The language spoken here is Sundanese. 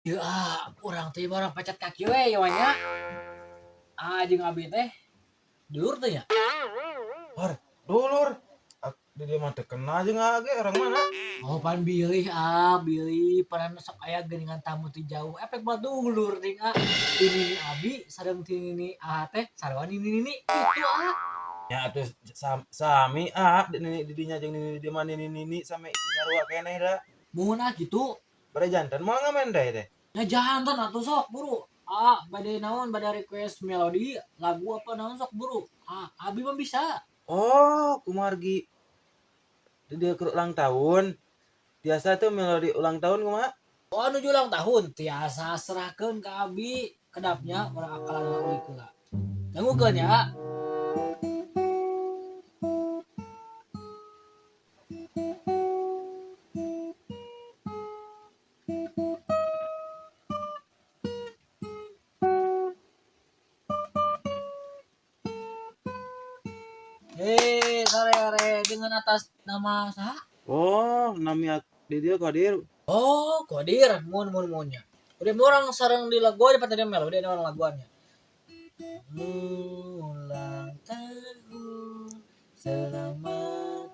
Ya, urang teh barang pecat kaki we ieu mah nya. Ah, jeung abi teh dulur teh nya. Har, dulur. Di dia mah teu kenal jeung age orang mana? Oh, pan bilih ah, bilih panan sok aya geuningan tamu ti jauh. Efek mah dulur ting ah. Ti nini abi sareng ti nini ah teh sarua nini nini kitu ah. Ya atuh sami ah di nini di dinya jeung nini di dieu mah nini nini sami sarua keneh da. Muhun ah kitu. Bade janten moal ngamen deui teh. Ya jantan atuh sok buru. Ah, bade naon bade request melodi lagu apa naon sok buru. Ah, abi mah bisa. Oh, kumargi di dieu keur ulang tahun. Biasa tuh melodi ulang tahun kumaha? Oh, nuju ulang tahun tiasa serahkeun ka abi kedapnya urang akalan ulik heula. Dangukeun ya. Hei, sore-sore dengan atas nama saha? Oh, nami di dieu Kodir. Oh, Kodir, mun mun munnya. Udah orang sareng di lagu di tadi melodi ada orang laguannya. Ulang tahun, selamat